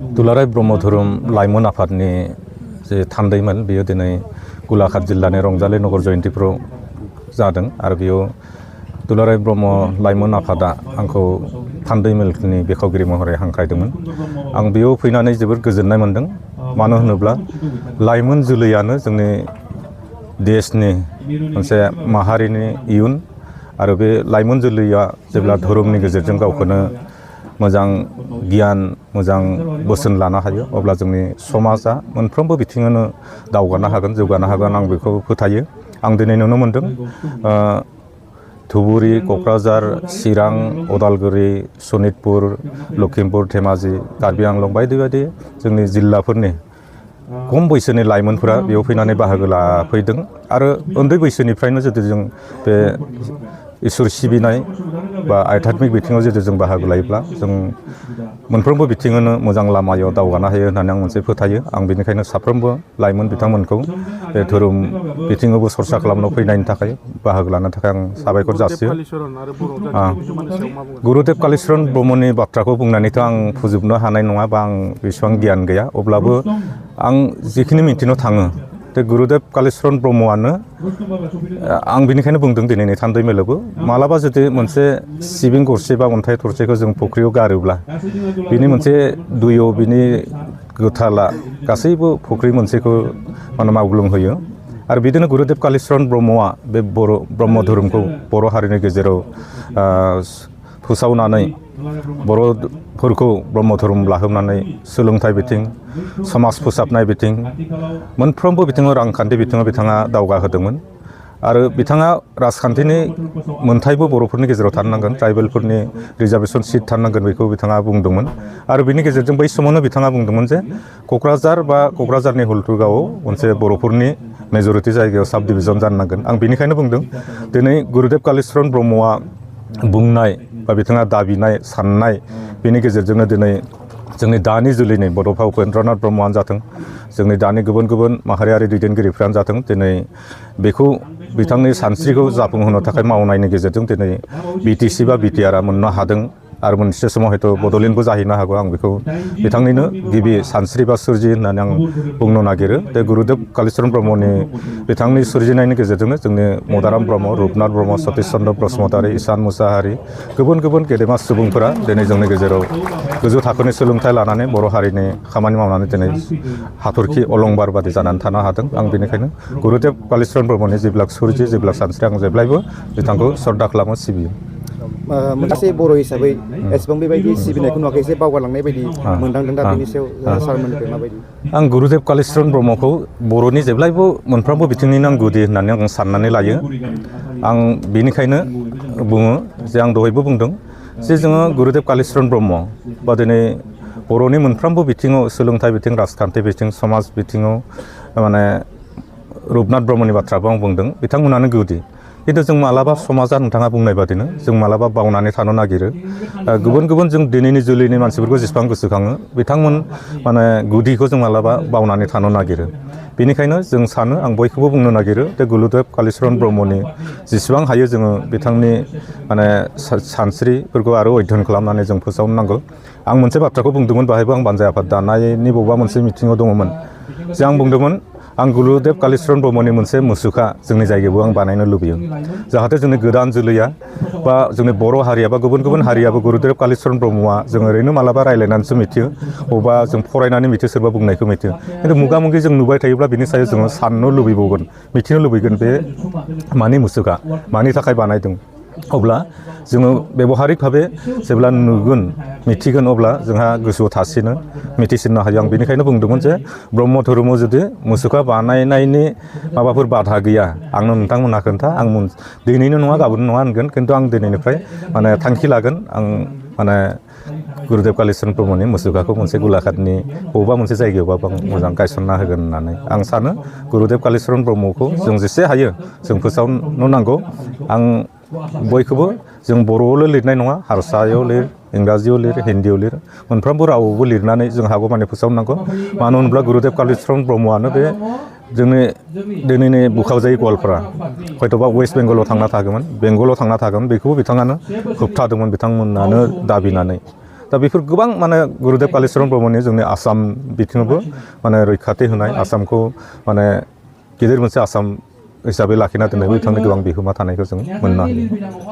दुलाराय ब्रह्म धोरोम लाइमोन आफादनि जे थान्दैमोन बेयो दिनै गोलाघाट जिल्लानि रंजाली नगर जयन्तीफ्राव जादों आरो बेयाव दुलाराय ब्रह्म लाइमोन आफादा आंखौ थान्दै मेलनि बेखेवगिरि महरै हांख्रायदोंमोन। आं बेयाव फैनानै जोबोद गोजोननाय मोन्दों। मानो होनोब्ला लाइमोन जोलैयानो जोंनि देशनि मोनसे माहारिनि इयुन आरो बे लाइमोन जोलैया जेब्ला धोरोमनि गेजेरजों गावखौनो मोजां गियान मोजां बोसोन लानो हायो अब्ला जोंनि समाजा मोनफ्रोमबो बिथिङावनो दावगानो हागोन जौगानो हागोन आं बेखौ फोथायो। आं दिनै नुनो मोन्दों धुबुरी, क'क्राझार, चिरां, उदालगुरि, सनितपुर, लखिमपुर, धेमाजि, कार्बि आंलं बायदि बायदि जोंनि जिल्लाफोरनि खम बैसोनि लाइमोनफोरा बेयाव फैनानै बाहागो लाफैदों आरो उन्दै बैसोनिफ्रायनो जुदि जों बे इसोर सिबिनाय बा आध्यात्मिक बिथिङाव जुदि जों बाहागो लायोब्ला जों मोनफ्रोमबो बिथिङावनो मोजां लामायाव दावगानो हायो होननानै आं मोनसे फोथायो। आं बेनिखायनो साफ्रोमबो लाइमोन बिथांमोनखौ बे धोरोम बिथिङावबो सरसा खालामनो फैनायनि थाखाय बाहागो लानो थाखाय आं साबायखर जासियो। गुरुदेव कालिचरन ब्रह्मनि बाथ्राखौ बुंनानैथ' आं फोजोबनो हानाय नङा बा आं बेसेबां गियान गैया। अब्लाबो आं जिखिनि मिन्थिनो थाङो बे गुरुदेव कालिचरन ब्रह्मआनो आं बेनिखायनो बुंदों दिनैनि थान्दै मेलावबो मालाबा जुदि मोनसे सिबिं गरसे बा अन्थाइ थरसेखौ जों फुख्रियाव गारोब्ला बिनि मोनसे दैयाव बिनि गोथाला गासैबो फुख्रि मोनसेखौ माने मावग्लुंहोयो आरो बिदिनो गुरुदेव कालिचरन ब्रह्मआ बे ब्रह्म धोरोमखौ बर' हारिनि गेजेराव फोसावनानै बर'फोरखौ ब्रह्म धोरोम लाहोनानै सोलोंथाइ बिथिं समाज फोसाबनाय बिथिं मोनफ्रोमबो बिथिङाव रांखान्थि बिथिङाव बिथाङा दावगाहोदोंमोन आरो बिथाङा राजखान्थिनि मोनथायबो बर'फोरनि गेजेराव थानो नांगोन ट्राइबेलफोरनि रिजार्भेसन सिट थानो नांगोन बेखौ बिथाङा बुंदोंमोन आरो बिनि गेजेरजों बै समावनो बिथाङा बुंदोंमोन जे क'क्राझारनि हुलथुगावआव मोनसे बर'फोरनि मेजरिटि जायगायाव साब डिभिजन जानो नांगोन। आं बेनिखायनो बुंदों दिनै गुरुदेव कालिचरन ब्रह्मआ बुंनाय बा बिथाङा दाबिनाय साननाय बेनि गेजेरजोंनो दिनै जोंनि दानि जोलैनि बड'फा उपेन्द्रनाथ ब्रह्मआनो जाथों जोंनि दानि गुबुन गुबुन माहारियारि दैदेनगिरिफ्रानो जाथों दिनै बेखौ बिथांनि सानस्रिखौ जाफुंहोनो थाखाय मावनायनि गेजेरजों दिनै बिटिसि बा बिटिआरआ मोननो हादों आरो मोनसे समाव हयथ' बड'लेण्डबो जाहैनो हागौ। आं बेखौ बिथांनिनो गिबि सानस्रि बा सोरजि होननानै आं बुंनो नागिरो। बे गुरुदेव कालिचरन ब्रह्मनि बिथांनि सोरजिनायनि गेजेरजोंनो जोंनि मदाराम ब्रह्म, रुपनाथ ब्रह्म, सतिश चन्द्र बसुमतारी, ईसान मुसाहारि गुबुन गुबुन गेदेमा सुबुंफोरा दिनै जोंनि गेजेराव गोजौ थाखोनि सोलोंथाइ लानानै बर' हारिनि खामानि मावनानै दिनै हाथरखि अलंबार बादि जानानै थानो हादों। आं बेनिखायनो गुरुदेव कालिचरन ब्रह्मनि जेब्ला सोरजि जेब्ला सानस्रि आं जेब्लायबो बिथांखौ श्रद्धा खालामो सिबियो। मोनसे बर' हिसाबै एसेबां बेबायदि सिबिनायखौ नुवाखै एसे बावगारलांनाय बायदि मोनदांदों दा बेनि सायाव सारमोननिफ्राय माबायदि? आं गुरुदेव कालिचरन ब्रह्मखौ बर'नि जेब्लायबो मोनफ्रोमबो बिथिंनिनो आं गुदि होननानै आं साननानै लायो। आं बेनिखायनो बुङो जे आं दहायबो बुंदों जे जोङो गुरुदेव कालिचरन ब्रह्म बा दिनै बर'नि मोनफ्रोमबो बिथिङाव सोलोंथाइ बिथिं राजखान्थि बिथिं समाज बिथिङाव माने रुपनाथ ब्रह्मनि बाथ्राखौ आं बुंदों बिथांमोनानो गुदि। खिन्थु जों मालाबा समाजा नोंथाङा बुंनाय बादिनो जों मालाबा बावनानै थानो नागिरो। गुबुन गुबुन जों दिनैनि जोलैनि मानसिफोरखौ जेसेबां गोसोखाङो बिथांमोन माने गुदिखौ जों मालाबा बावनानै थानो नागिरो। बेनिखायनो जों सानो आं बयखौबो बुंनो नागिरो जे गुरुदेव कालिचरन ब्रह्मनि जेसेबां हायो जोङो बिथांनि माने सानस्रिफोरखौ आरो अध्ययन खालामनानै जों फोसावनो नांगौ। आं मोनसे बाथ्राखौ बुंदोंमोन बाहायबो आं बानजाय आफाद दानायनि बबेबा मोनसे मिथिङाव दङमोन जे आं बुंदोंमोन आं गुरुदेव कालिचरन ब्रह्मनि मोनसे मुसुखा जोंनि जायगायावबो आं बानायनो लुबैयो जाहाथे जोंनि गोदान जोलैया बा जोंनि बर' हारिया बा गुबुन गुबुन हारियाबो गुरुदेव कालिचरन ब्रह्मआ जों ओरैनो मालाबा रायज्लायनानैसो मिथियो बबेबा जों फरायनानै मिथियो सोरबा बुंनायखौ मिथियो खिन्थु मुगामुगि जों नुबाय थायोब्ला बिनि सायाव जोङो साननो लुबैबावगोन मिथिनो लुबैगोन बे मानि मुसुखा मानि थाखाय बानायदों। अब्ला जोङो बेबहारिक भाबे जेब्ला नुगोन मिथिगोन अब्ला जोंहा गोसोआव थासिनो मिथिसिननो हायो। आं बेनिखायनो बुंदोंमोन जे ब्रह्म धोरोमाव जुदि मुसुखा बानायनायनि माबाफोर बाधा गैया आंनो नोंथांमोनहा खोन्था आं दिनैनो नङा गाबोन नङा होनगोन खिन्थु आं दिनैनिफ्राय माने थांखि लागोन आं माने गुरुदेव कालिचरन ब्रह्मनि मुसुखाखौ मोनसे गोलाघाटनि बबेबा मोनसे जायगायावबाबो आं मोजां गायसनना होगोन होननानै आं सानो। गुरुदेव कालिचरन ब्रह्मखौ जों जेसे हायो जों फोसावनो नांगौ। आं बयखौबो जों बर'आवल' लिरनाय नङा हारसायाव लिर इंराजियाव लिर हिन्दीयाव लिर मोनफ्रोमबो रावावबो लिरनानै जों हागौमानि फोसावनांगौ। मानो होनोब्ला गुरुदेव कालिचरन ब्रह्मआनो बे जोंनि दिनैनि बुखावजायै गवालपारा हयथ'बा वेस्ट बेंगलाव थांना थागौमोन बेंगलाव थांना थागौमोन बेखौबो बिथाङानो होबथादोंमोन बिथांमोनानो दाबिनानै दा बेफोर गोबां माने गुरुदेव कालिचरन ब्रह्मनि जोंनि आसाम बिथिङावबो माने रैखाथि होनाय आसामखौ माने गिदिर मोनसे आसाम हिसाबै लाखिना दोननायबो बिथांनि गोबां बिहोमा थानायखौ जों मोननो हायो।